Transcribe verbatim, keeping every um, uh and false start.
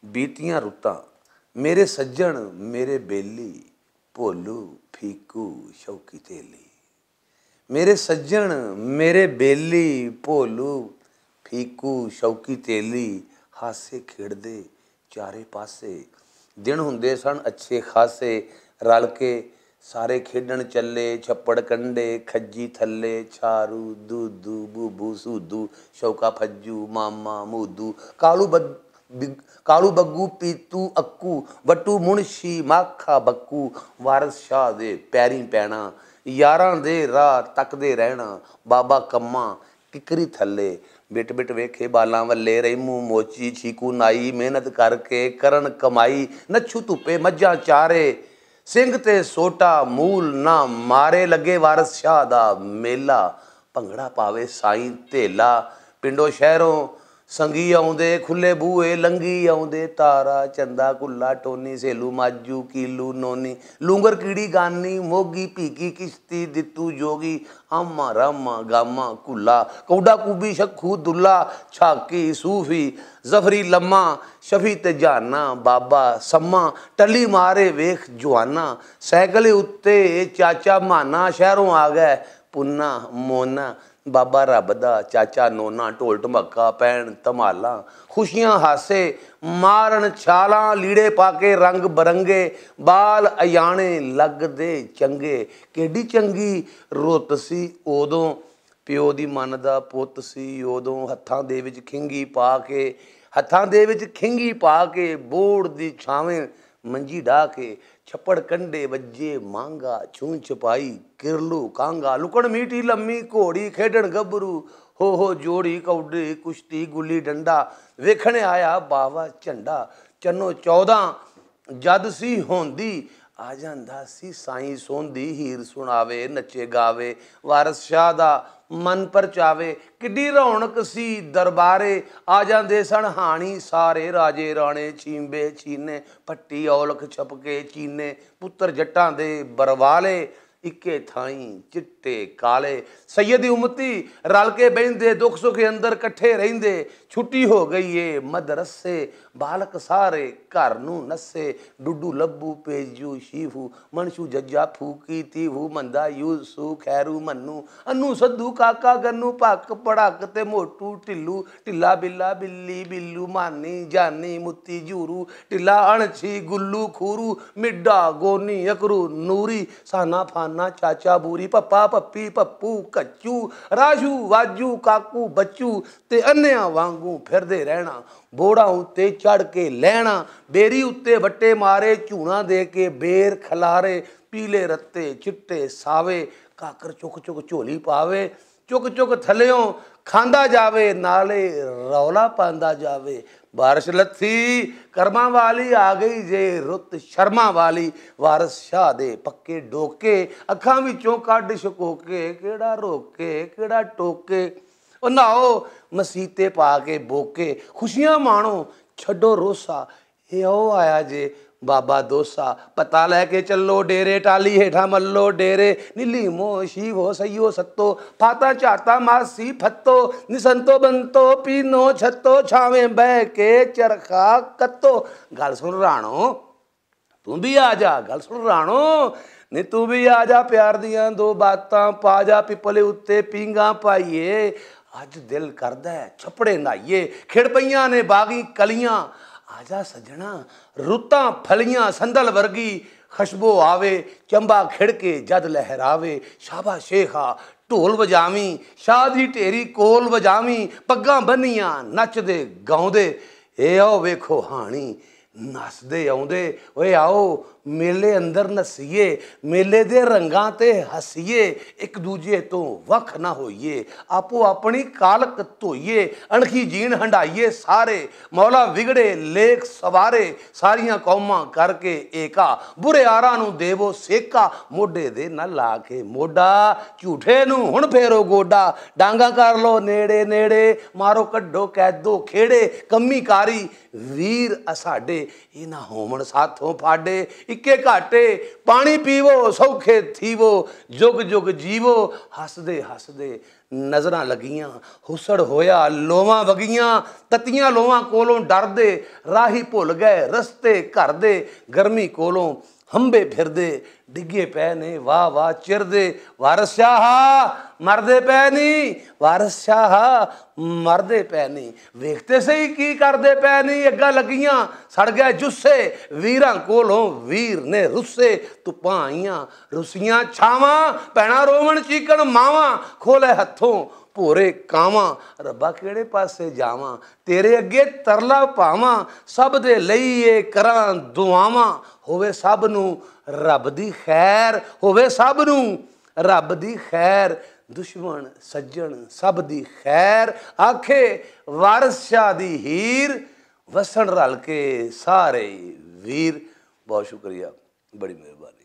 بیتیاں رتاں، میرے سجن، میرے بیلی، بھولو، فیکو، شوقی تیلی۔ میرے سجن، میرے بیلی، بھولو، فیکو، شوقی تیلی، ہاسے کھیڈدے چارے پاسے۔ دن ہوندے سن اچھے خاصے، رل کے سارے کھیڈن چلے، چھپڑ کنڈے، کھجی تھلے، چھارو، دودو، بوبو، سودو، شوکا، پھجو، ماما، مودو، کالو بد-، بگ-، کالو بگو، پیتو، اکو، وٹو، منشی، ماکھا، بکو، وارث شاہ دے پیریں پینا، یاراں دے راہ تکدے رہنا، بابا کماں، ٹکری تھلے، بٹ بٹ ویکھے بالاں ولے، رحمو موچی، چھیکو نائی، محنت کر کے کرن کمائی، نچھو دھپے مجھاں چارے، سنگھ تے سوٹا مول نہ مارے، لگے وارث شاہ دا میلہ، بھنگڑا پاوے سائیں تھیلا، پنڈو شہروں سنگی آوندے، کھلے بوئے لنگی آوندے، تارا چندا کلا ٹونی، سیلو ماجو کیلو نونی، لونگر کیڑی گانی موگی، پیکی کشتی دتو جوگی، آما راما گاما کلا، کوڈا کوبی شکھو دلا، چھاکی صوفی، ظفری لما، شفی تے جانا، بابا سما، ٹلی مارے ویکھ جوانا، سائیکل اتے چاچا مانا، شہروں آ گئے پنا مونا، بابا رب دا چاچا نونا، ڈھول ڈھمکا پین تمالا، خوشیاں ہاسے مارن چھالاں، لیڑے پا کے رنگ برنگے، بال ایانے لگدے چنگے، کیڈی چنگی رت سی اودوں، پیو دی من دا پت سی اودوں، ہتھاں دے وچ کھنگی پا کے، ہتھاں دے وچ کھنگی پا کے، بوڑ دی چھاویں منجی ڈھا کے، چھپڑ کنڈے وجے مانگا، چھون چھپائی، کرلو کانگا، لکن میٹھی لمی گھوڑی، کھیڈن گبرو، ہو ہو جوڑی، کوڈی، کشتی، گلی ڈنڈا، ویکھنے آیا باوا جھنڈا، چنو چودہ جد سی ہوندی، آ جاندا سی سائیں سوندی، ہیر سناوے، نچے گاوے، وارث شاہ دا من پرچاوے، کڈی رونق سی دربارے، آ جاندے سن ہانی سارے، راجے رانے، چھیمبے چھینے، پٹی اولکھ چھپ کے چینے، پتر جٹاں دے بروالے، اکے تھائیں چٹے کالے، سید امتی رل کے بہندے، دکھ سکھ اندر کٹھے رہندے، چھٹی ہو گئی اے مدرسے، بالک سارے گھر نوں نسے، ڈڈو لبو پیجو شیفو، منشو ججا پھوکی تیفو، مندا یوسو خیرو منو، انو سدھو کاکا گنو، پک پڑک تے موٹو ٹلو، ٹلا بلا بلی بلو، مانی جانی متی جورو، ٹلا انچھی گلو کھورو، مڈا گونی اکرو نوری، سانا فانا چاچا بوری، پپا پپی پپو کچو، راجو واجو کاکو بچو، تے انیاں وانگوں پھردے رہنا، بوڑاں اُتے چڑھ کے لہنا، بیری اُتے وٹے مارے، جھونا دے کے بیر کھلارے، پیلے رتے چٹے ساوے، کاکر چک چک جھولی پاوے، چک چک تھلیوں کھاندا جاوے، نالے رولا پاندا جاوے۔ بارش لتھی کرماں والی، آ گئی جے رت شرماں والی، وارث شاہ دے پکے ڈوکے، اکھاں وچوں کڈ شکوکے، کیڑا روکے کیڑا ٹوکے۔ او نہاؤ مسیتے پا کے بوکے، خوشیاں مانو چھڈو روسا۔ اے او آیا جے بابا دوسا، پتا لے کے چلو ڈیرے، ٹالی ہیٹھاں ملو ڈیرے، نیلی مو شیو ہو سیو ستو، پاتا چاتا ماسی پھتو، نسنتو بنتو پینو چھتو، چھاویں بہ کے چرخا کتو۔ گل سن رانو، توں بھی آ جا، گل سن رانو، نی توں بھی آ جا، پیار دیاں دو باتاں پا جا، پپلے اُتے پینگاں پائیے۔ اج دل کردا ہے چھپڑے نہائیے، کھڑ پئیاں نے باغی کلیاں، آ جا سجنا، رتاں پھلیاں سندل ورگی، خوشبو آوے، چمبا کھڑ کے جد لہراوے، شابا شیخا، ڈھول وجاویں، شاہ دی ڈھیری کول وجاویں، پگاں بنیاں نچدے گاؤندے، اے او ویکھو ہانی، نسدے آوندے۔ اوئے آؤ، میلے اندر نسیے، میلے دے رنگاں تے ہسیے، اک دوجے توں وکھ نہ ہوئیے، آپو اپنی کالک دھوئیے، انکھی جین ہنڈائیے سارے، مولا وگڑے لیک سوارے، ساریاں قوماں کر کے ایکا، برے آراں نوں دیو سیکا، موڈے دے نہ لا کے موڈا، جھوٹے نوں ہن پھیرو گوڈا، ڈانگا کر لو نیڑے نیڑے، مارو کڈو قیدو کھیڑے، کمی کاری ویر اساڈے، اے نہ ہوون ساتھوں پھاڈے، اکے گھاٹے، پانی پیو، سوکھے تھیو، جگ جگ جیو، ہسدے ہسدے نظراں لگیاں، ہسڑ ہویا لوواں وگیاں، تتیاں لوواں کولوں ڈردے، راہی بھل گئے رستے گھر دے، گرمی کولوں ہمبے پھردے، ڈگے پے نے واہ واہ چردے۔ وارث شاہ مردے پے نہیں، وارث شاہ مردے پے نہیں۔ ویکھتے سہی کی کردے پے نہیں، اگاں لگیاں سڑ گئے جسے، ویراں کولوں ویر نے رسے، تپاں آئیاں رسیاں چھاواں، پینا روون چیکن ماواں، کھولے ہتھوں پورے کاواں۔ ربا کیڑے پاسے جاواں، تیرے اگے ترلا پاواں، سب دے لئی اے کراں دعاواں۔ ہووے سب نوں رب دی خیر، ہووے سب نوں رب دی خیر، دشمن سجن سب دی خیر، آکھے وارث شاہ دی ہیر، وسن رل کے سارے ویر۔ بہت شکریہ، بڑی مہربانی۔